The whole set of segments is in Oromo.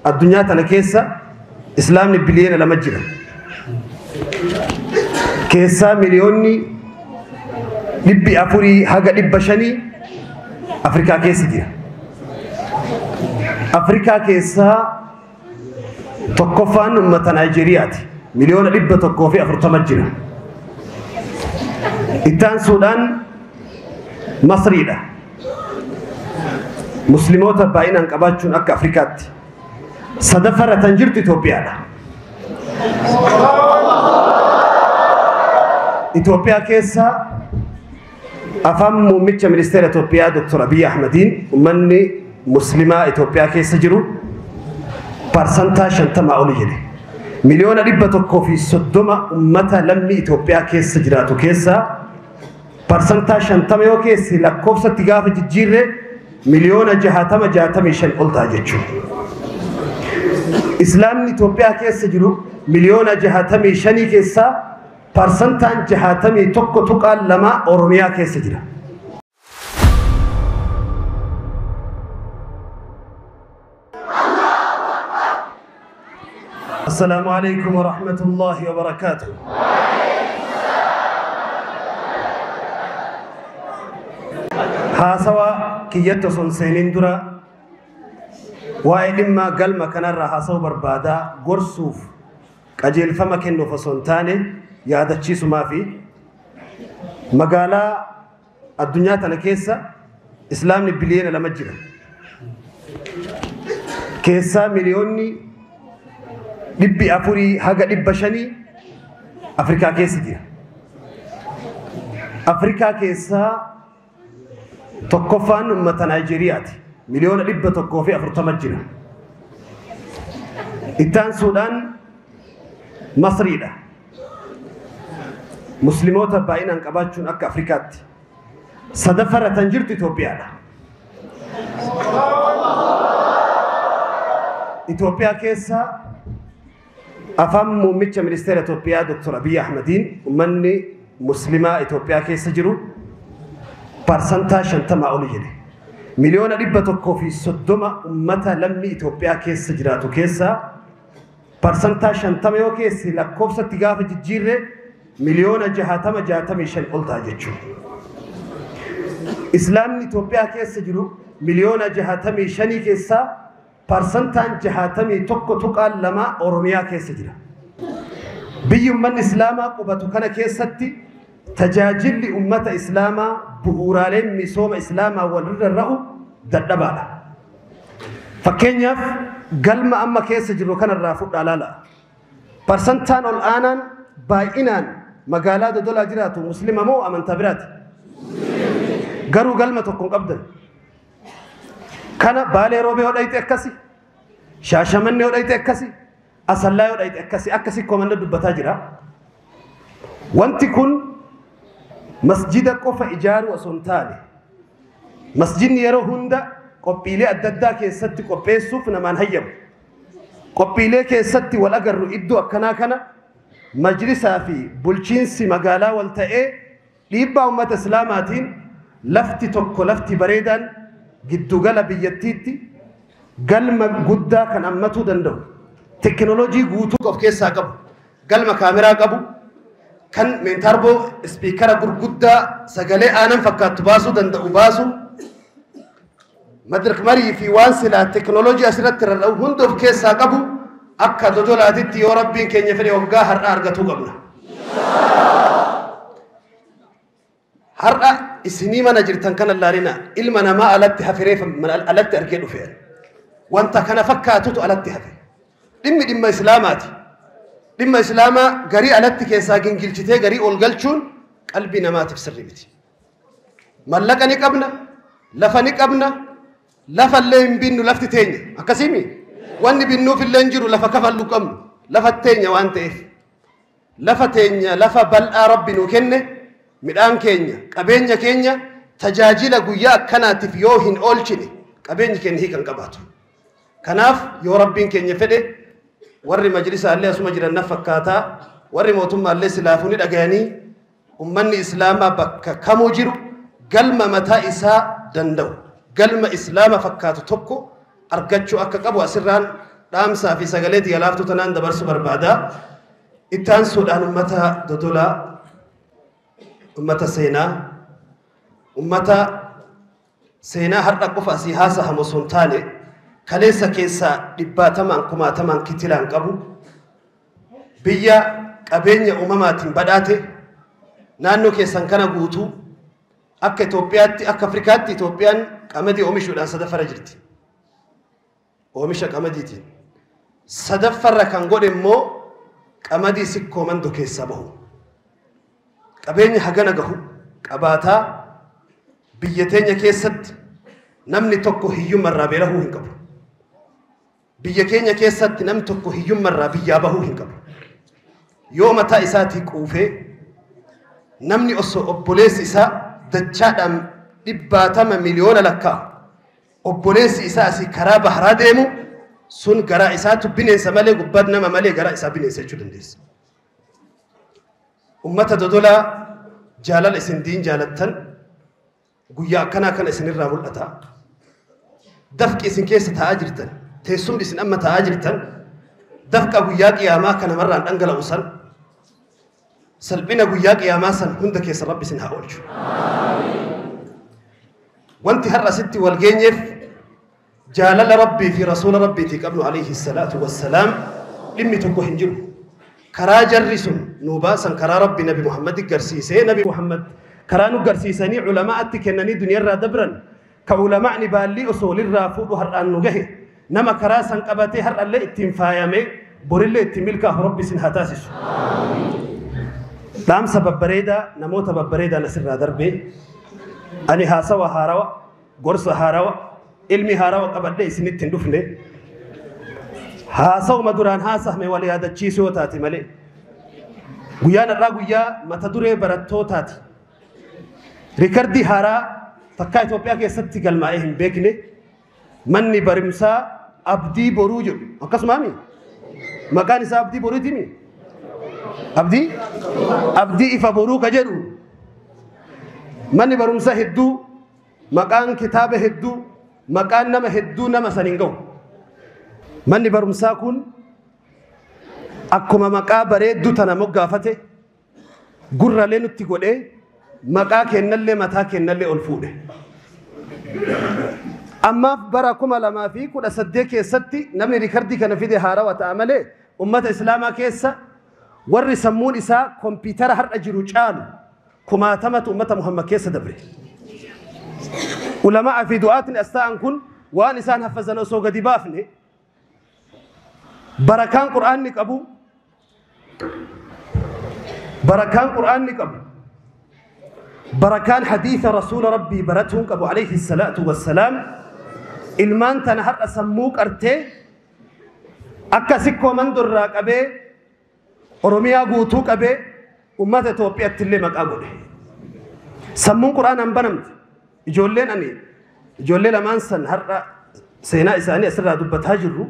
Addunyaa tana keessa Islaamni biliyoona 2 jira. Keessaa miliyoonni 400 haga 500 Afrikaa keessa jira. Afrikaa keessaa tokkoffaan uummata Naayijeeriyaati. Miliyoona 140 jira. Ittaan Suudaan Masriidha. Musliimoota baay'inaan qabaachuun akka Afrikaatti. Sadaffaarra tan jirtu Itoophiyaadha. Itoophiyaa keessa afaan muummicha ministeera Itoophiyaa Dr. Abiy Ahmediin uummanni muslimaa Itoophiyaa keessa jiru 50% oli jedhe. Miliyoona 130 uummata lammii Itoophiyaa keessa jiraatu keessaa 50% yoo keessi lakkoofsatti gaafa jijjiirre miliyoona 60-65 ol ta'a jechuudha. Islaamni Itoophiyaa keessa jiru miliyoona 65 keessaa 61.2% Oromiyaa keessa jira. Assalaamu alaikum wa rahmatullahi wa barakaatuh. Haasawa kiyyatti osoo hin seeniin dura waa'ee dhimma galma kanarraa haasa'uu barbaadaa gorsuuf qajeelfama kennuuf osoo hin taane yaadachiisumaa fi magaalaa addunyaa tana keessa Islaamni biliyoona 2 jira. Keessaa miliyoonni 400 haga 500 Afrikaa keessa jira. Afrikaa keessaa tokkoffaan uummata Naayijeeriyaati. Miliyoona 140 jira. Ittaan Suudaan Masriidha. Musliimoota baay'inaan qabaachuun akka Afrikaatti. Sadaffaarra tan jirtu Itoophiyaadha. Itoophiyaa keessa afaan muummicha ministeera Itoophiyaa Dr. Abiy Ahmediin uummanni muslimaa Itoophiyaa keessa jiru 50% oli jedhe. Miliyoona 130 uummata lammii Itoophiyaa keessa jiraatu keessaa 50% yoo keessi lakkoofsatti gaafa jijjiirre miliyoona 60-65 ol ta'a jechuudha. Islaamni Itoophiyaa keessa jiru miliyoona 65 keessaa 61.2% Oromiyaa keessa jira. Biyyi uummanni Islaamaa qubatu kana keessatti tajaajilli uummata Islaamaa bu'uuraaleen misooma Islaamaa walirra ra'u dadhabaadha. Fakkeenyaaf galma amma keessa jiru kanarraa fudhaa laala. Parsantaan ol aanaan baay'inaan magaalaa Dodolaa jiraatu muslima moo amantaa biraati? Garuu galma tokko hin qabdan. Kana Baalee Roobee yoo dhayite akkasi, Shaashamannee yoo dhayite akkasi, Asallaa yoo dhayite akkasi, akkasi komanna dubbataa jira. Wanti kun masjida qofa ijaaruu osoo hin taane, masjidni yeroo hunda qophiilee adda addaa keessatti qopheessuuf namaan hayyamu. Qophiilee keessatti wal agarru iddoo akkanaa kana majlisaa fi bulchiinsi magaalaa wal ta'ee dhiibbaa uummata Islaamaatiin lafti tokko lafti bareedaan giddugala biyyattiitti galma guddaa kan hammatuu danda'u teknooloojii guutuu of keessaa qabu galma kaameraa qabu kan meentaarboo ispiikara gurguddaa sagalee aanan fakkaattu baasuu danda'u baasu madirak marii fi waan silaa teknooloojii asirratti rarra'u hunda of keessaa qabu akka Dodolaatitti yoo rabbiin keenya fedhe waggaa har'a argatuu qabna. Har'a isinii mana jirtan kana laalina ilma namaa alatti hafiree alatti argee dhufe. Wanta kana fakkaatutu alatti hafe. Dhimmi dhimma Islaamaati. Dhimma Islaamaa garii alatti keessaa gingilchitee garii ol galchuun qalbii namaatiif sirrii miti. Mallaqa ni qabna, lafa ni qabna, lafa illee hin binnu lafti teenya. Akkasiimi? Wanni binnuuf illee hin jiru lafa kafallu qabnu. Lafa teenya waan ta'eef. Lafa teenya lafa bal'aa Rabbi nuu kenne midhaan keenya qabeenya keenya tajaajila guyyaa akkanaatiif yoo hin oolchine qabeenyi keenya hiika hin qabaatu. Kanaaf yoo Rabbiin keenya fedhe warri majlisaallee asuma jiran na fakkaataa warri mootummaallee silaafuu ni dhagayanii ummanni Islaamaa bakka kamuu jiru galma mataa isaa danda'u galma Islaama fakkaatu tokko argachuu akka qabu asirraan Dhaamsaa fi sagalee xiyya tanaan dabarsuu barbaada. Itti aansuudhaan ummata Dodolaa, ummata seenaa, ummata seenaa har'a qofa asii haasahamu osoo hin taane kaleessa keessaa dhibbaatamaan kumaatamaan kitilaan qabu, biyya qabeenya uumamaatiin badhaate, naannoo keessan kana guutuu akka Itoophiyaatti, akka Afrikaatti Itoophiyaan qamadii oomishuudhaan sadaffarra jirti. Oomisha qamadiitiin. Sadaffarra kan godhe immoo qamadii Sikkoo Mandoo keessaa bahu. Qabeenya hagana gahu qabaataa biyya teenya keessatti namni tokko hiyyummarraa beelahuu hin qabu. Biyya keenya keessatti namni tokko hiyyummarraa biyyaa bahuu hin qabu. Yoo mataa isaatii quufee namni osoo obboleessi isaa dachaadhaan dhibbaatama miliyoona lakkaa'u obboleessi isaa asii karaa baharaa deemu sun garaa isaatu bineensa malee, gubbaan nama malee garaa isaa bineensa jechuu dandeessa. Ummata Dodolaa, jaalala isin diin jaalattan guyyaa akkanaa kana isinirraa mul'ata. Dafqi isin keessa taa'aa jirtan, teessumni isin amma taa'aa jirtan, dafqa guyyaa qiyaamaa kana namarraan dhangala'u san, salphina guyyaa qiyaamaa san hunda keessa Rabbi isin haa oolchu. Wanti har'a asitti wal geenyeef jaalala Rabbii fi Rasuula Rabbiitii qabnu alayhi salaatu wassalaam dhimmi tokko hin jiru. Karaa jarri sun nuu baasan, karaa Rabbi Nabi Muhammad garsiisee, Nabi Muhammad karaa nu garsiisanii culamaatti kennanii duniyaarraa dabran, ka culamaani baallii osoo walirraa fuudhu har'aan nu gahe, nama karaa san qabatee har'allee ittiin faayamee borillee ittiin milkaa'u Rabbi isin haa taasisu. Dhaamsa babbareedaa namoota babbareedaan asirraa darbee, ani haasawa haarawa, gorsa haarawa, ilmi haarawa qabadhee isinitti hin dhufne. Haasawuma duraan haasahme wal yaadachiisuu yoo taate malee. Guyyaan har'aa guyyaa mata duree barattootaati. Rikardii haaraa takkaa Itoophiyaa keessatti galmaa'ee hin beekne, manni barumsaa Abdii Boruu jedhu, akkasumaami maqaan isaa Abdii Boruutimi, Abdii Ifa Boruu ka jedhu, manni barumsaa hedduu, maqaan kitaaba hedduu, maqaan nama hedduu nama san hin ga'u. Manni barumsaa kun akkuma maqaa bareedduu tana moggaafate gurralee nutti godhee maqaa kennallee mataa kennallee ol fuudhe. Ammaaf bara 2018 keessatti namni rikardii kana fide haarawaa ta'a malee, ummata Islaamaa keessa warri sammuun isaa kompiitara har'a jiru caalu kumaatamatu ummata Muhammad keessa dabre. Ulamaa fi du'aatni as ta'an kun waan isaan haffazan osoo gadi baafne, barakaan Qur'aanni qabu, barakaan Qur'aanni qabu, barakaan hadiisa Rasuula Rabbii baratuun qabu alayhi salaatu wassalaam, ilmaan tana har'a sammuu qartee akka Sikkoo Mandorraa qabee Oromiyaa guutuu qabee ummata Itoophiyaatti illee maqaa godhe. Sammuun Qur'aanaan banamte. Ijoolleen ani ijoollee lamaan san har'a seenaa isaanii asirraa dubbataa jirru,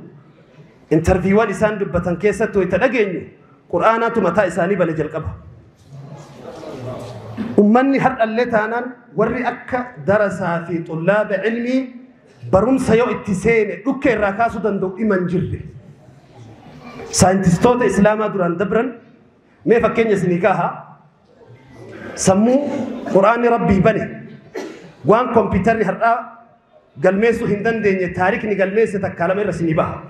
intarviiwwan isaan dubbatan keessatti wayita dhageenyu Qur'aanaatu mataa isaanii bane jalqaba. Ummanni har'allee taanaan warri akka darasaa fi xullaaba ilmii barumsa yoo itti seene dhukke irraa kaasuu danda'u dhima hin jirre. Saayintistoota Islaamaa duraan dabran mee fakkeenya isinii kaaha. Sammuu Qur'aanni Rabbii bane waan kompiitarri har'aa galmeessuu hin dandeenye taarikni galmeesse takkaa lama irra isinii baha.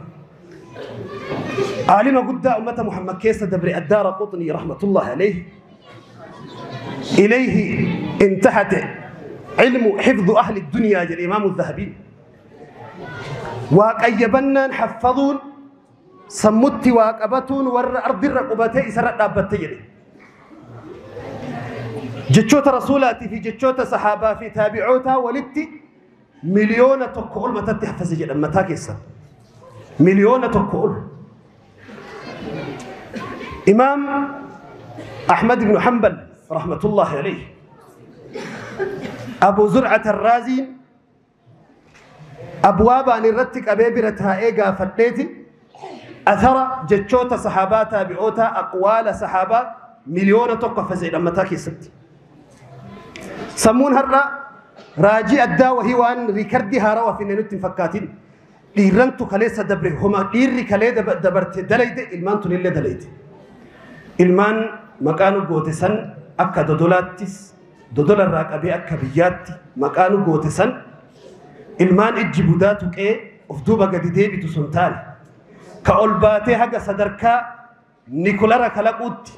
Aalima guddaa ummata Muhammad keessa dabre, Addaara Quxnii rahmatullahi alayhi, إليه انتهت علم حفظ أهل الدنيا جل الإمام الذهبي، وقيبنا حفظون سمت وقبتون ور أرض الرقبتي سر دابتي جتشوت رسولاتي في جتشوت صحابة في تابعوتا ولدتي مليون تقول متى تحفظ جدا متى كيسا مليون تقول. إمام أحمد بن حنبل رحمة الله عليه، أبو زرعة الرازي، أبواب أن الرتك أبي برتها إيجا فتيتي أثر جتشوت صحابة تابعوتا أقوال صحابة مليون تقف زي لما تاكي ست سمون هرا راجي الداوة هي وأن ريكردي هاروا في ننت فكاتين. Dhiirrantu kaleessa dabre homa dhiirri kalee dabarte dalayde ilmaan tunillee dalayde. Ilmaan maqaa nu goote san akka dodolaattis dodolarraa qabee akka biyyaatti maqaa nu goote san ilmaan ijji budaa tuqee of duuba gadi deebitu sun taane ka ol baatee haga sadarkaa nikulara kalaquutti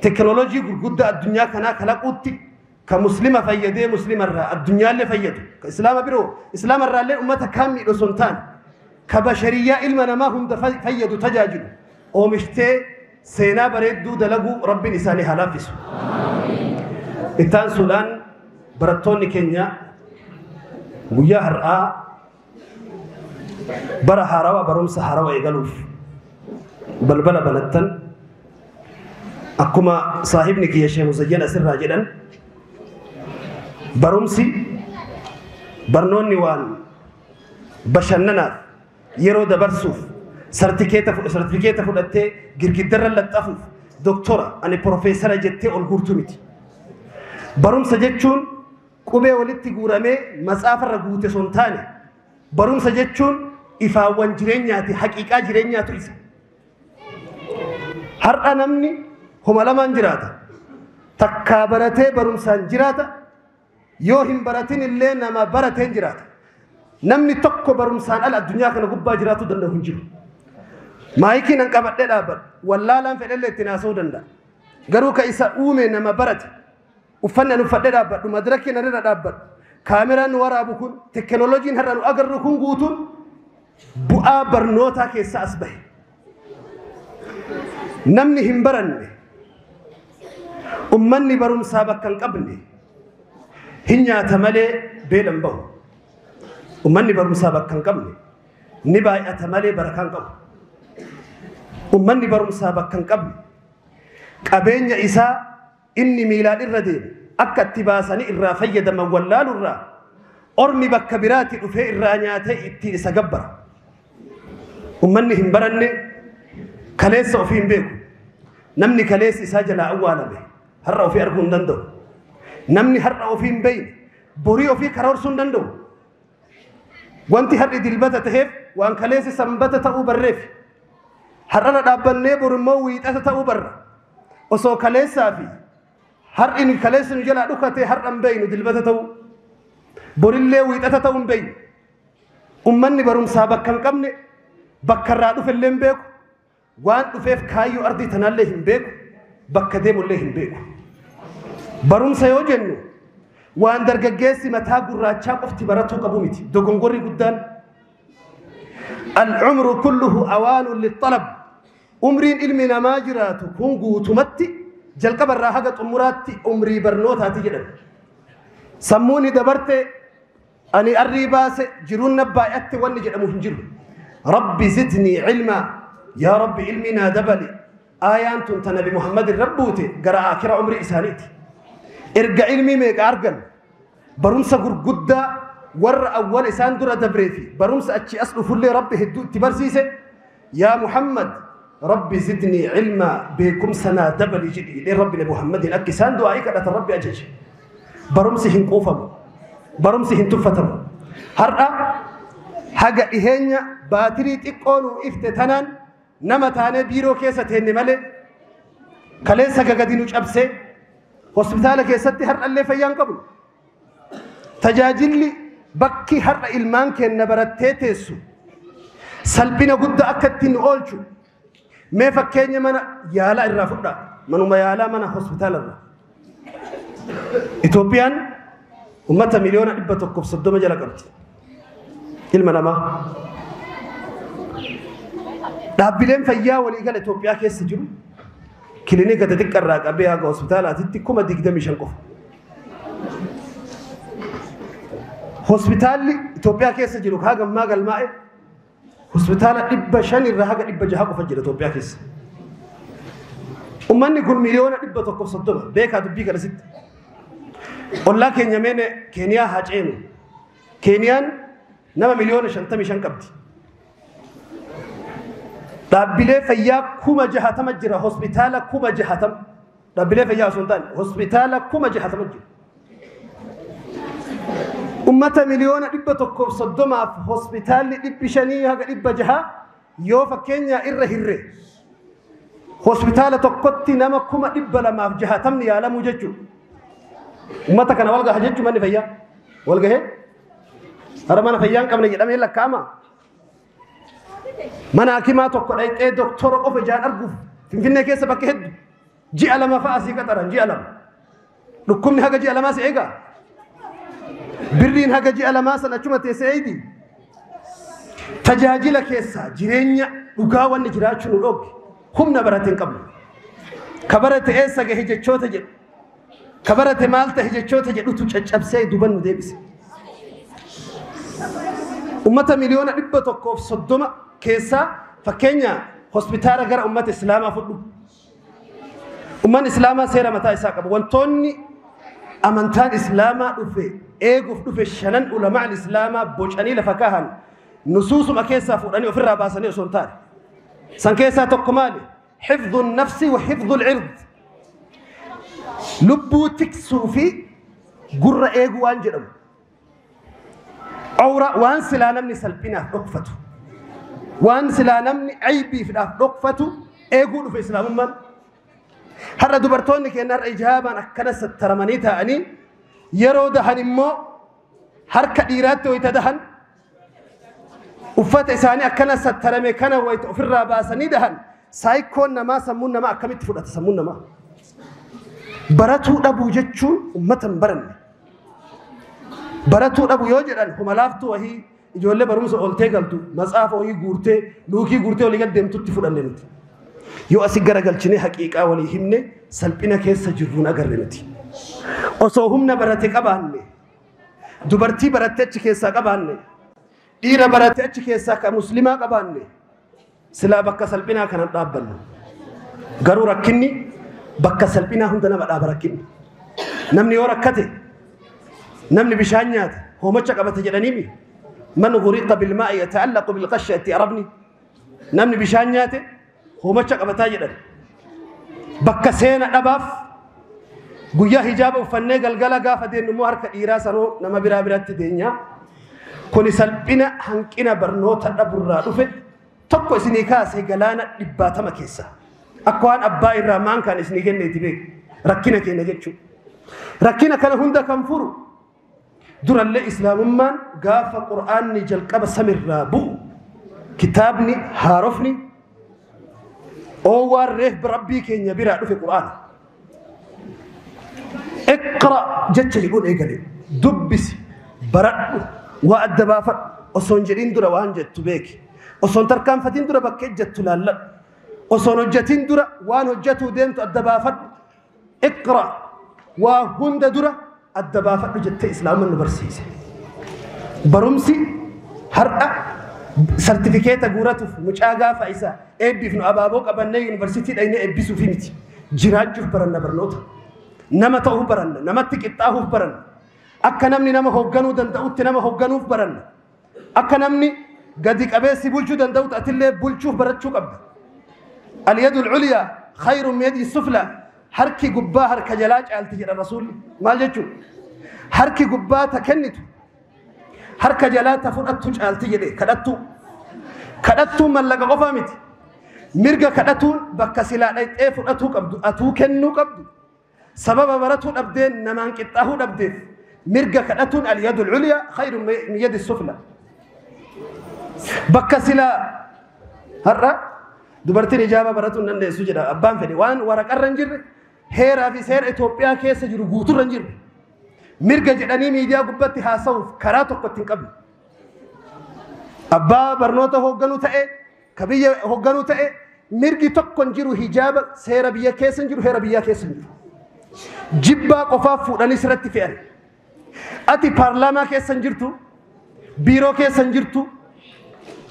teknoolojii gurguddaa addunyaa kanaa kalaquutti ka muslima fayyadee muslimarraa addunyaallee fayyadu ka islaama biroo islaamarraallee ummata kaan miidhu sun taane ka bashariyyaa ilma namaa hunda fayyadu tajaajilu oomishtee seenaa bareedduu dalaguu rabbiin isaanii haa laaffisu. Ittaan suudhaan barattoonni keenya guyyaa har'aa bara haarawaa barumsa haarawaa eegaluuf balbala banattan akkuma saahibni kiyya Sheekh Muzayyan asirraa jedhan barumsi barnoonni waan bashannanaaf yeroo dabarsuuf sartifikeeta fudhattee girgiddarra laxxafuuf doktora ani profeesara jettee ol guurtu miti. Barumsa jechuun qubee walitti guuramee matsaafarra guute son taane barumsa jechuun ifaawwan jireenyaati haqiiqaa jireenyaatu isa. Har'a namni homa lamaan jiraata. Takkaa baratee barumsaan jiraata. Yoo hin baratin illee nama barateen jiraata. Namni tokko barumsaan ala addunyaa kana gubbaa jiraachuu danda'u hin jiru. Maayikiin an qabadhee dhaabbadhu wallaalaan fedhellee ittiin haasa'uu danda'a. Garuu ka isa uume nama barate uffanni an uffadhee dhaabbadhu madirakiin an irra dhaabbadhu kaameraan nu waraabu kun teknooloojiin har'a nu agarru kun guutuun bu'aa barnootaa keessaa as bahe. Namni hin baranne ummanni barumsaa bakka hin qabne hin nyaata malee beela hin bahu. Ummanni barumsaa bakka hin qabne ni baay'ata malee barakaa hin qabu. Ummanni barumsaa bakka hin qabne qabeenya isaa inni miilaan irra deemu akka itti baasanii irraa fayyadaman wallaalurraa ormi bakka biraatti dhufee irraa nyaatee ittiin isa gabbara. Ummanni hin baranne kaleessa ofii hin beeku. Namni kaleessi isaa jalaa awwaalame har'a ofii arguu hin danda'u. Namni har'a ofii hin beekne borii ofii karoorsuu hin danda'u. Wanti har'i dilbata ta'eef waan kaleessi sanbata ta'uu barreef har'arra dhaabbannee bor immoo wiixata ta'uu barra. Osoo kaleessaa fi har'i kaleessi nu jalaa dhukatee har'a hin beeknu dilbata ta'uu borillee wiixata ta'uu hin beeknu. Ummanni barumsaa bakka hin qabne bakka irraa dhufe illee hin beeku. Waan dhufeef kaayyoo ardii tanallee hin beeku bakka deemullee hin beeku. Barumsa yoo jennu waan dargaggeessi mataa gurraachaa qofti baratuu qabu miti. Dogongorri guddaan al-umru kulluhu awaanun littalab. Umriin ilmi namaa jiraatu kun guutumatti jalqabarraa haga xumuraatti umrii barnootaati jedhan. Sammuun dabarte ani arrii baase jiruun na baay'atte wanni jedhamu hin jiru. Rabbi zidnii cilmaa yaa Rabbi ilmi naa dabali. Aayaan tun ta Nabi Muhammadin rabbuute gara akira umrii isaaniiti. Erga ilmii meeqa argan barumsa gurguddaa warra awwal isaan dura dabree fi barumsa achi as dhufullee Rabbi hedduu itti barsiise. Yaa Muhammad Rabbi zidnii cilmaa beekumsa naa dabali jedhi jedhee Rabbi Nabi Muhammadin akka isaan du'aa'ii kadhatan Rabbi ajaje. Barumsi hin quufamu. Barumsi hin tuffatamu. Har'a haga dhiheenya baatirii xiqqoo nuu ifte tanaan nama taanee biiroo keessa teenne malee kaleessa gagadi nu cabsee hospitaala keessatti har'allee fayyaa hin qabnu. Tajaajilli bakki har'a ilmaan keenya barattee teessu salphina guddaa akka ittiin nu oolchu mee fakkeenya mana yaalaa irraa fudhaa manuma yaalaa mana hospitaala irraa. Itoophiyaan ummata 130,000,000 jala qabdi. Ilma namaa. Dhaabbileen fayyaa waliigala Itoophiyaa keessa jiru kilinika xixiqqaa irraa qabee haga hospitaalaatitti 25,000 qofa. Hospitaalli Itoophiyaa keessa jiru haga ammaa galmaa'e hospitaala 500 irraa haga 600 qofa jira Itoophiyaa keessa. Ummanni kun 130,000,000 beekaa dubbii kana sitti. Ollaa keenya meene Keeniyaa haa ceenu. Keeniyaan nama 55,000,000 qabdi. Dhaabbilee fayyaa 60,000 jira hospitaala 60,000. Dhaabbilee fayyaa osoo hin taane hospitaala 60,000 jira. Ummata 130,000,000 hospitaalli 500 haga 600 yoo fakkeenya irra hirre hospitaala tokkotti nama 260,000 yaalamuu jechuudha. Ummata kana wal gaha jechuun manni fayyaa wal gahee hara mana fayyaa hin qabne jedhamee lakkaa'ama. Mana hakimaa tokko dhaqxee doktora qofa ijaan arguuf Finfinnee keessa bakka hedduu ji'a 2 fa'a asii qaxaran ji'a 2. Dhukkubni haga ji'a 2 si eegaa. Birriin haga ji'a 2 san achuma teessee eeydi. Tajaajila keessaa jireenya dhugaa wanni jiraachuu nu dhoogge humna barate hin qabnu. Ka barate eessa gahe jechoota jedhu. Ka barate maal tahe jechoota jedhutu caccabsee duban nu deebise. Ummata 130,000,000 keessaa fakkeenya hospitaala gara ummata Islaamaa fudhu. Ummanni Islaamaa seera mataa isaa qaba. Wantoonni amantaan Islaamaa dhufe eeguuf dhufe shanan ulamaan Islaamaa bocanii lafa kaahan nusuusuma keessaa fuudhanii ofirraa baasanii osoo hin taane. San keessaa tokko maali? Hifdhu nafsi wa hifdhu al-ird. Lubbuu tiksuu fi gurra eeguu waan jedhamu. Awra waan silaa namni salphinaaf dhokfatu. Waan silaa namni aybiifidhaaf dhokfatu eeguu dhufe Islaamummaan. Har'a dubartoonni keenya har'a ijaabaan akkana sattaramanii taa'anii yeroo dahan immoo harka dhiiraatti wayita dahan uffata isaanii akkana sattarame kana wayita ofirraa baasanii dahan saayikoon namaa sammuun namaa akkamitti fudhata sammuun namaa. Baratuu dhabuu jechuun uummata hin baranne. Baratuu dhabuu yoo jedhan huma laaftuu wahii ijoollee barumsa ooltee galtu matsaafa wahii guurtee luukii guurtee walii gad deemtutti fudhanne nuti. Yoo asii garagalchinee haqiiqaa walii himne salphina keessa jirruun agarre nuti. Osoo humna barate qabaanne dubartii baratte achi keessaa qabaanne dhiira baratte achi keessaa ka muslimaa qabaanne silaa bakka salphinaa kanan dhaabbannu. Garuu rakkinni bakka salphinaa hunda nama dhaaba rakkinni. Namni yoo rakkate namni bishaan nyaate hoomacha qabate jedhaniimi. Man ghuriqa bilmaa'i yata'allaqu bilqashati arabni. Namni bishaan nyaate hoomacha qabataa jedhan. Bakka seena dhabaaf guyyaa hijaaba uffannee galgala gaafa deemnu immoo harka dhiiraa sanoo nama biraa biratti deenya. Kuni salphina hanqina barnoota dhaburraa dhufe tokko isinii kaasee galaana 100 keessa. Akka waan abbaa irraa maan kan isinii kenneeti beeku. Rakkina keenya jechuudha. Rakkina kana hunda kan furu durallee Islaamummaan gaafa Qur'aanni jalqaba samirraa bu'u kitaabni haarofni oowwaan reef rabbii keenya biraa dhufe Qur'aana. Iqra jecha jedhuun eegale dubbisi baradhu waa adda baafadhu osoo hin jedhin dura waan jettu beeki. Osoo hin tarkaanfatin dura bakka ejjattu laalladhu. Osoo hin hojjetin dura waan hojjetuu deemtu adda baafadhu. Iqra waa hunda dura adda baafadhu jettee Islaamummaan nu barsiise. Barumsi har'a sartifikeeta guuratuuf mucaa gaafa isa eebbiif nu abaaboo qabannee yuunivarsiitii dhaynee eebbisuufi miti. Jiraachuuf baranna barnoota. Nama ta'uuf baranna. Namatti qixxaahuuf baranna. Akka namni nama hoogganuu danda'utti nama hoogganuuf baranna. Akka namni gadi qabeessi bulchuu danda'utti atillee bulchuuf barachuu qabda. Al-yadu al-ulyaa khayrun min yadi sufla. Harki gubbaa harka jalaa caalti jedha Rasuulli. Maal jechuudha? Harki gubbaa ta kennitu harka jalaa ta fudhattu caalti jedhe kadhattu. Kadhattuun mallaqa qofaa miti. Mirga kadhatuun bakka silaa dhaqxee fudhatuu qabdu atuu kennuu qabdu. Sababa baratuu dhabdeen namaan qixxaahuu dhabdeef mirga kadhatuun al-yadu al-ulyaa khayrun min yadi sufla. Bakka silaa har'a dubartiin ijaaba baratuu hin dandeessu jedha abbaan fedhe waan waraqarra hin jirre heeraa fi seera Itoophiyaa keessa jiru guuturra hin jirre. Mirga jedhanii miidiyaa gubbatti haasa'uuf karaa tokko ittiin qabnu. Abbaa barnoota hoogganuu ta'e ka biyya hoogganuu ta'e mirgi tokko hin jiru hijaaba seera biyya keessa hin jiru heera biyyaa keessa hin jiru. Jibbaa qofaaf fuudhanii sirratti fe'an. Ati paarlaamaa keessa hin jirtu, biiroo keessa hin jirtu,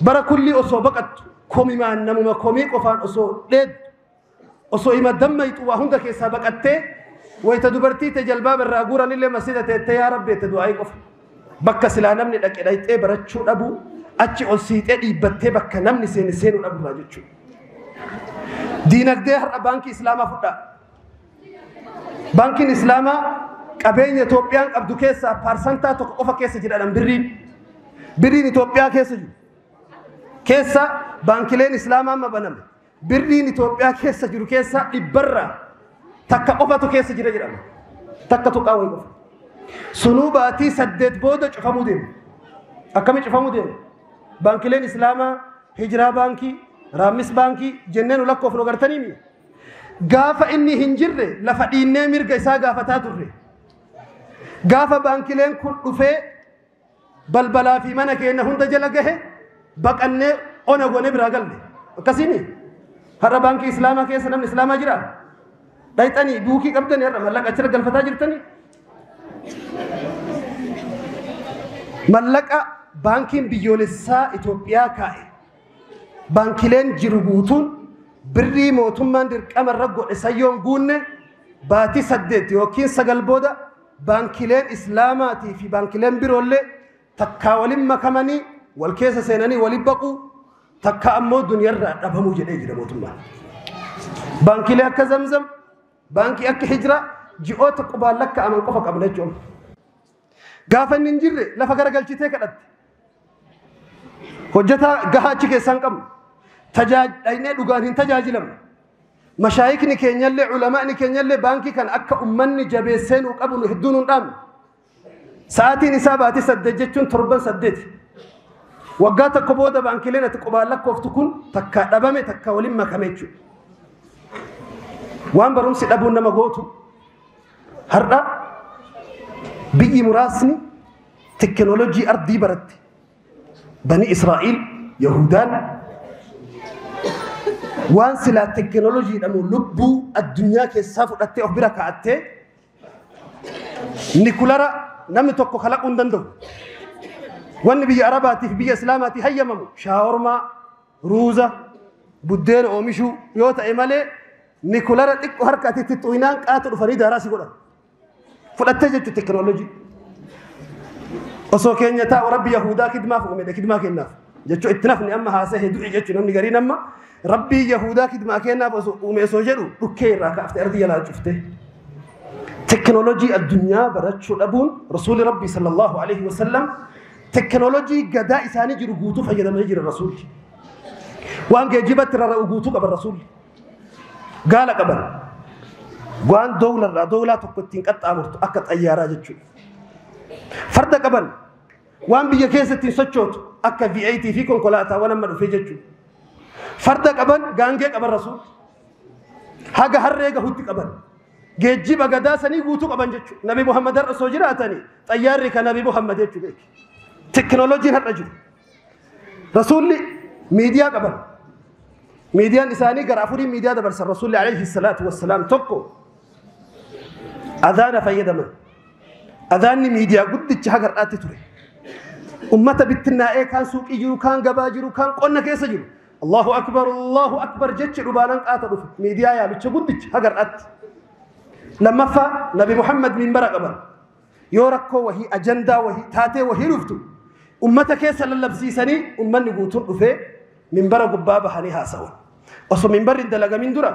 bara kulli osoo baqattu komimaan namuma komii qofaan osoo dheeddu osoo hima dammayxu waa hunda keessaa baqattee wayita dubartii ta'e jalbaaba irraa guuranillee masjida teettee yaa rabbi itti du'aayii qofa. Bakka silaa namni dhaqe dhaqxee barachuu dhabuu achi ol siixee dhiibbattee bakka namni seene seenuu dhaburraa jechuudha. Diinagdee har'a baankii Islaamaa fudhaa. Baankiin Islaamaa Qabeenya Itoophiyaan qabdu keessaa paarsantaa tokko qofa keessa jira birriin. Birriin Itoophiyaa keessa jiru. Keessa baankileen Islaamaa amma baname. Birriin Itoophiyaa keessa jiru keessa dhibbarraa takka qofatu keessa jira jedhama. Takka tuqaa wayii qofa. Sunuu baatii 8 booda cufamuu deema. Akkami cufamuu deema? Baankileen Islaamaa Hijiraa baankii, Raammis baankii jennee nu lakkoofnu agartanii mi? Gaafa inni hin jirre lafa dhiinnee mirga isaa gaafataa turre. Gaafa baankileen kun dhufee balbalaa fi mana keenya hunda jala gahe baqannee ona goonee biraa galle. Akkasiini? Har'a baankii Islaamaa keessa namni Islaamaa jiraa? Dhayxanii duukii qabdanii har'a mallaqa achirra galfataa jirtanii? Mallaqa baankiin biyyoolessaa Itoophiyaa kaa'e. Baankileen jiru guutuun birrii mootummaan dirqama irra godhe sayyoon guunne baatii 8 yookiin 9 booda baankileen Islaamaatii fi baankileen biroollee takkaa waliin makamanii wal keessa seenanii waliin baquu takka ammoo duniyarraa dhabamuu jedhee jira mootummaan. Baankilee akka Zamzam, baankii akka Hijiraa ji'oota qubaan lakkaa'aman qofa qabna jechuudha. Gaafa inni hin jirre lafa garagalchitee kadhatte. Hojjetaa gahaa achi keessaa hin qabnu. Dhaynee dhugaan hin tajaajilamne. Mashaayikni keenyallee culamaa'ni keenyallee baankii kan akka ummanni jabeessee nuu qabu nu hedduu nuun dhaabne. Sa'aatiin isaa baatii 8 jechuun torban 8. Waggaa tokko booda baankileen ati qubaan lakkooftu kun takka dhabame takka waliin makame jechuudha. Waan barumsi dhabuun nama gootu har'a biyyi muraasni teknoolojii ardii baratte. Bani Israa'iil, Yahudaan waan silaa teknoolojii jedhamu lubbuu addunyaa keessaa fudhattee of bira kaa'attee nikulara namni tokko kalaquu hin danda'u. Wanni biyya Arabaatiif biyya Islaamaatii hayyamamu shaawormaa, ruuza, buddeena oomishuu yoo ta'e malee nikulara xiqqoo harka ati itti xu'inaan qaata dhufanii daaraa si godhan. Fudhattee jechuun teknoolojii. Osoo keenya taa'u rabbi Yahudaa kidmaaf uume kidmaa kennaaf. Jechuun itti nafni amma haasa'e du'i jechuun namni gariin amma rabbii Yahudaa kidmaa kennaaf osoo uume osoo jedhu dhukkee irraa kaaftee ardii jalaa cuftee. Teknoolojii addunyaa barachuu dhabuun rasuulli rabbii sallallahu alaihi wasallam teknoolojii gadaa isaanii jiru guutuu fayyadamee jira rasuulli. Waan geejjibatti rarra'u guutuu qaban rasuulli. Gaala qaban. Waan doolarraa doolaa tokko ittiin qaxxaamurtu akka xayyaaraa jechuudha. Farda qaban. Waan biyya keessa ittiin sochootu akka V8 fi konkolaataawwan amma dhufee jechuudha. Farda qaban gaangee qaban rasuulli. Haga harree gahutti qaban. Geejjiba gadaa sanii guutuu qaban jechuudha. Nabi Muhammad har'a osoo jiraatanii xayyaarri kan Nabi Muhammad jechuudha. Teknooloojiin har'a jiru. Rasuulli miidiyaa qaban. Miidiyaan isaanii gara 4 miidiyaa dabarsan rasuulli alayhi salaatu wassalaam tokko adhaana fayyadaman. Adhaanni miidiyaa guddicha haga har'aatti ture. Ummata bittinnaa'ee kaan suuqii jiru, kaan gabaa jiru, kaan qonna keessa jiru. Allahu akbar, Allahu akbar jechi dhubaanan qaata dhufe. Miidiyaa yaamicha guddicha haga har'aatti. Lammaffaa Nabi Muhammad minbara qaban. Yoo rakkoo wahii, ajandaa wahii, taatee wahii dhuftu ummata keessa lallabsiisanii ummanni guutuun dhufee minbara gubbaa bahanii haasawan. Osoo minbarri hin dalagamin dura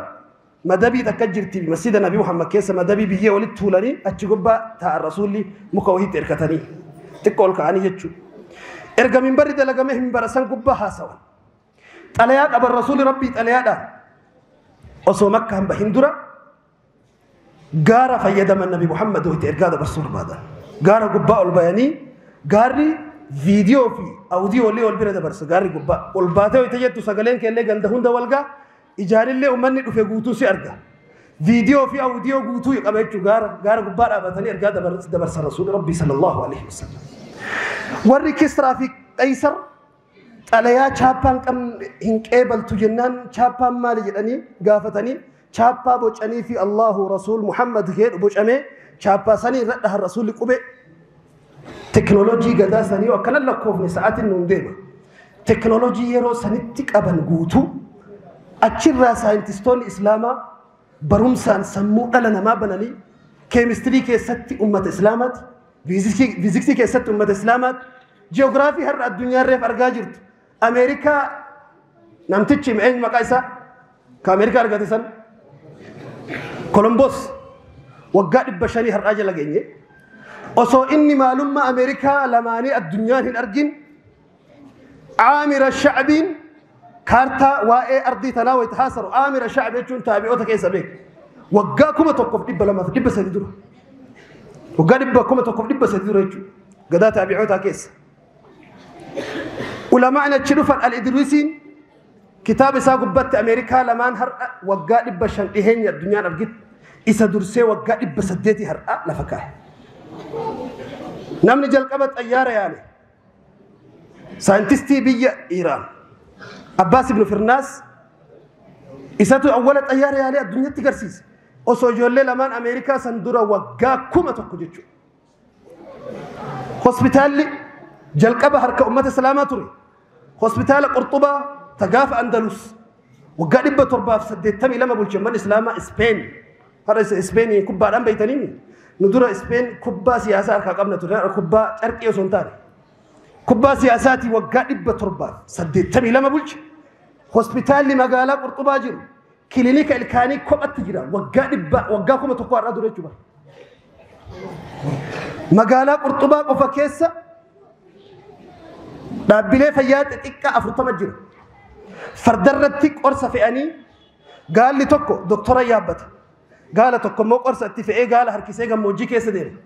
madabii takka jirti masjida Nabi Muhammad keessa madabii biyyee walitti tuulanii achi gubbaa taa'an rasuulli muka wahiitti hirkatanii xiqqoo ol ka'anii jechuudha. Erga minbarri dalagamee minbara san gubbaa haasawan. Xalayaa qaban rasuulli rabbii xalayaadhaan osoo makka hin bahin dura gaara fayyadaman Nabi Muhammad wayita ergaa dabarsuu barbaadan. Gaara gubbaa ol bayanii gaarri viidiyoo fi awudiyoo ol bira dabarsa gaarri gubbaa. Ol baatee wayita jettu sagaleen keellee ganda hunda walgaa ijaanillee uummanni dhufe guutuu si arga. Viidiyoo fi awudiyoo guutuu qaba jechuudha gaara gubbaa dhaabatanii ergaa dabarsa rasuulli rabbii sallallahu alaihi wasallam. Warri Kisraa fi Qaysar xalayaa chaappaan hin qeebaltu jennaan chaappaan maali jedhanii gaafatanii chaappaa bocanii fi Allahu Rasuul Muhammad jedhu bocamee chaappaa sanii irra dhahan rasuulli qube. Teknoolojii gadaa sanii akkana lakkoofne sa'aatiin nuun deema. Teknoolojii yeroo sanitti qaban guutuu achirraa saayintistoonni Islaamaa barumsaan sammuu dhala namaa bananii keemistirii keessatti ummata Islaamaati, fiiziksii keessatti ummata Islaamaati, ji'oogiraafii har'a addunyaa reef argaa jirtu. Ameerikaa namtichi eenyu maqaa isaa ka Ameerikaa argate san Kolombos. Waggaa 500 har'aa jala geenye. Osoo inni maalummaa Ameerikaa lamaanii addunyaan hin argin Aamira Shacbiin kaartaa waa'ee ardii tanaa wayita haasaru. Aamira Shacbi jechuun taabi'oota keessa beeka. Waggaa 1200-300 dura. Waggaa 1300 dura jechuudha. Gadaa taabi'ootaa keessa. Ulamaan achi dhufan Al-Idrisiin kitaaba isaa gubbatti Ameerikaa lamaan har'a waggaa 500 dhiheenya addunyaan argitu isa dursee waggaa 800 har'a lafa kaa'e. Namni jalqaba xayyaara yaale saayintistii biyya Iraan Abbaas ibn Firnaas isatu awwala xayyaara yaalee addunyatti garsiise. Osoo ijoollee lamaan Ameerikaa san dura waggaa 1000 jechuudha. Hospitaalli jalqaba harka ummata Islaamaa ture. Hospitaala Qurxubaa tagaafa Andalus waggaa 782 bulche ummanni Islaamaa Ispeen. Har'a Ispeenii kubbaadhaan beeytanii nu dura Ispeen kubbaa siyaasaa harkaa qabna ture, kubbaa carqii osoo hin taane. Kubbaa siyaasaatii waggaa 782 bulche. Hospitaalli magaalaa Qurxubaa jiru kilinika ilkaanii kophatti jira waggaa 1000 har'aa dura jechuudha. Magaalaa Qurxubaa qofa keessa dhaabbilee fayyaa xixiqqaa 40 jira. Fardarratti qorsa fe'anii gaalli tokko doktora yaabbata. Gaala tokko immoo qorsa itti fe'ee gaala harkisee gammoojjii keessa deema.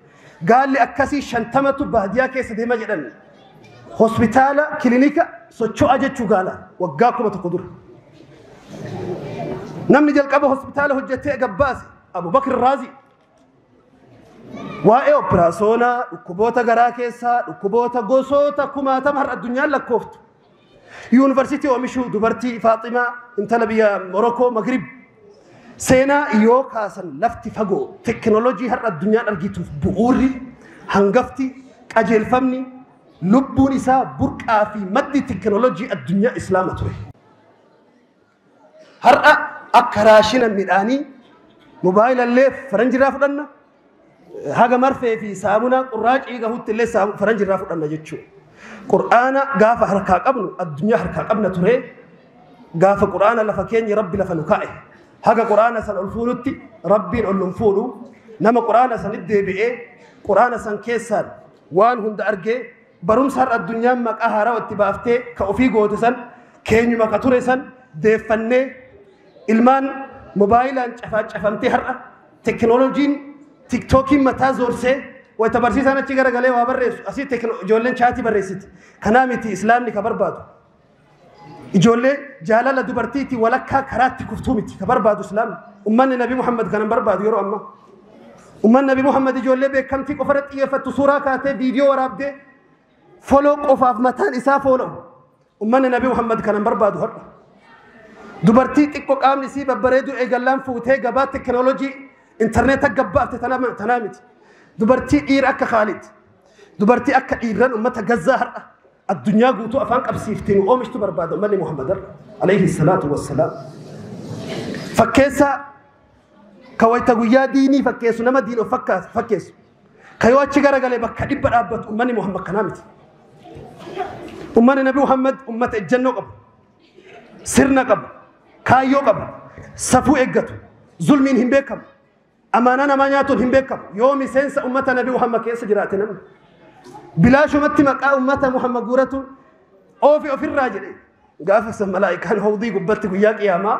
Gaalli akkasii 50tu baadiyyaa keessa deema jedhan. Hospitaala kilinika socho'a jechuu gaala waggaa 1000 dura. Namni jalqaba hospitaala hojjetee gabbaase Abu Bakr Raazii. Waa'ee operasoonaa, dhukkuboota garaa keessaa, dhukkuboota gosoota kumaatama har'a addunyaan lakkooftu. Yuunivarsiitii oomishuu dubartii Faaximaa intala biyya Morokoo Magrib. Seenaa yoo kaasan lafti fagoo teknoolojii har'a addunyaan argituuf bu'uurri hangafti qajeelfamni lubbuun isaa burqaa fi maddi teknoolojii addunyaa Islaama ture. Har'a akka raashina midhaanii mobaayila faranjirraa fudhanna. Haga marfee fi saamunaa qurraacii gahutti illee faranjirraa fudhanna jechuudha. Qur'aana gaafa harkaa qabnu addunyaa harkaa qabna ture. Gaafa qur'aana lafa keenya rabbi lafa nu kaa'e. Haga qur'aana san ol fuunutti rabbiin ol nun fuudhu. Nama qur'aana sanitti deebi'ee qur'aana san keessaan waan hunda argee barumsa har'a addunyaan maqaa haaraa itti baaftee ka ofii goote san keenyuma ka ture san deeffannee ilmaan mobaayilaan cafamtee har'a teknooloojiin tiktookiin mataa zoorsee wayita barsiisaan achi garagalee waa barreessu asii ijoolleen chaatii barreessiti. Kanaa miti islaamni ka barbaadu. Ijoollee jaalala dubartiitii walakkaa karaatti kuftuu miti ka barbaadu islaamni. Ummanni Nabi Muhammad kanan barbaadu yeroo ammaa. Ummanni Nabi Muhammad ijoollee beekamtii qofa irratti xiyyeeffattu suuraa kaatee viidiyoo waraabdee foloo qofaaf mataan isaa foola'u. Ummanni Nabi Muhammad kanan barbaadu har'a. Dubartii xiqqoo qaamni isii babbareedu eegallaan fuutee gabaa teknoolojii intarneeta gabbaafte tanaa miti. Dubartii dhiira akka Khaalid. Dubartii akka dhiirran ummata Gazzaa har'a addunyaa guutuu afaan qabsiiftee nu oomishtu barbaada ummanni Muhammad har'a. Alayhi salaatu wassalaam. Fakkeessaa ka wayita guyyaa diinii fakkeessu nama diin of fakkeessu. Ka yoo achi garagalee bakka 100 dhaabbatu ummanni Muhammad kanaa miti. Ummanni Nabi Muhammad ummata ejjennoo qabu. Sirna qabu. Kaayyoo qabu. Safuu eeggatu. Zulmiin hin beekamu. Amaanaa namaa nyaatuun hin beekamu. Yoo miseensa ummata Nabi Muhammad keessa jiraate namni. Bilaashumatti maqaa ummata Muhammad guuratu oofi ofirraa jedhe. Gaafa san malaa'ikaan hawdii gubbatti guyyaa qiyaamaa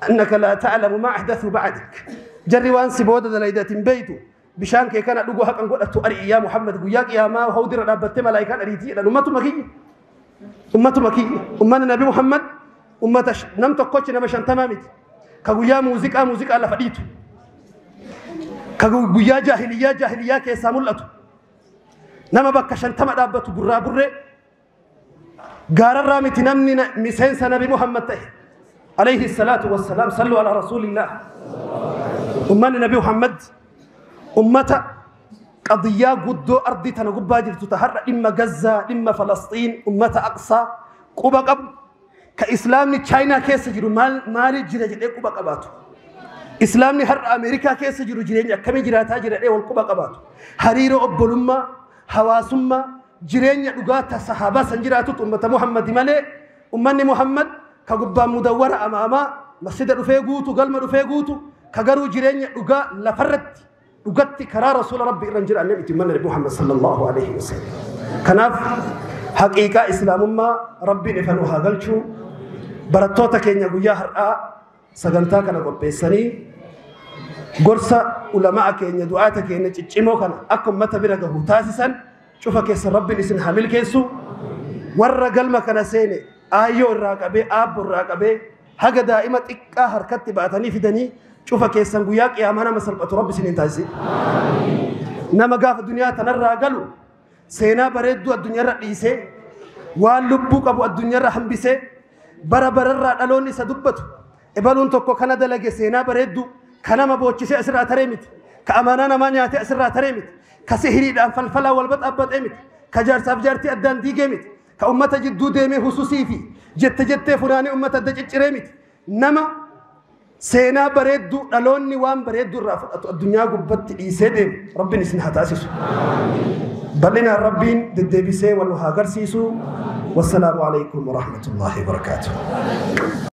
annaka laa ta'lamu maa ahdathu ba'dak. Jarri waan si booda dalaydatin beeytu bishaan kee kana dhuguu haqan godhattu ari'i yaa Muhammad guyyaa qiyaamaa hawdirra dhaabbattee malaa'ikaan ariitii jedhan ummatuma kiyya. Ummatuma kiyya. Ummanni Nabi Muhammad ummata nam tokkochi nama 50 miti. Ka guyyaa muuziqaa lafa dhiitu. Ka guyyaa jaahiliyyaa keessaa mul'atu. Nama bakka 50 dhaabbatu gurraa burree gaararraa miti namni miseensa Nabi Muhammad ta'e. Alayhi salaatu wassalaam. Sallu ala rasuulillah. Ummanni Nabi Muhammad ummata qadiyyaa guddoo ardii tana gubbaa jirtu ta har'a dhimma Gazzaa, dhimma Falasxiin, ummata Aqsaa quba qabu. Ka islaamni Chaayinaa keessa jiru maali jira jedhee quba qabaatu. Islaamni har'a Ameerikaa keessa jiru jireenya akkamii jiraataa jira jedhee wal quba qabaatu. Hariiroo obbolummaa, hawaasummaa, jireenya dhugaa ta sahaabaa san jiraatutu ummata Muhammad malee ummanni Muhammad ka gubbaan mudawwara amaamaa masjida dhufee guutu, galma dhufee guutu, ka garuu jireenya dhugaa lafarratti Dhugatti karaa rasuula Rabbi irra hin jiraanne miti ummanni Nabi Muhammad sallallahu alaihi wasallam. Kanaaf haqiiqaa islaamummaa Rabbiin ifa nu haa galchuu. Barattoota keenya guyyaa har'aa sagantaa kana qopheessanii gorsa ulamaa keenya du'aata keenya ciccimoo kana akka ummata bira gahu taasisan cufa keessa Rabbiin isin haa milkeessu. Warra galma kana seene aayyoo irraa qabee aabbo irraa qabee haga daa'ima xiqqaa harkatti baatanii fidanii cufa keessan guyyaa qiyaamaa nama salphatu Rabbi isin hin taasisin. Nama gaafa duniyaa tanarraa galu seenaa bareedduu addunyaarra dhiisee waan lubbuu qabu addunyaarra hambisee bara bararraa dhaloonni isa dubbatu ebaluun tokko kana dalage seenaa bareedduu ka nama boochisee asirraa taree miti, ka amaanaa namaa nyaatee asirraa taree miti, ka sihiriidhaan falfalaa wal baxaabbaxee miti, ka jaarsaaf jaartii addaan diigee miti, ka ummata jidduu deemee hususii fi jette jettee funaanee ummata adda cicciree miti. Nama seenaa bareedduu dhaloonni waan bareedduu irraa fudhatu addunyaa gubbatti dhiisee deemu Rabbiin isin haa taasisu. Bal'inaan Rabbiin deddeebisee wal haa agarsiisu. Wassalaamu alaikum warahmatullaahi wabarakaatuh.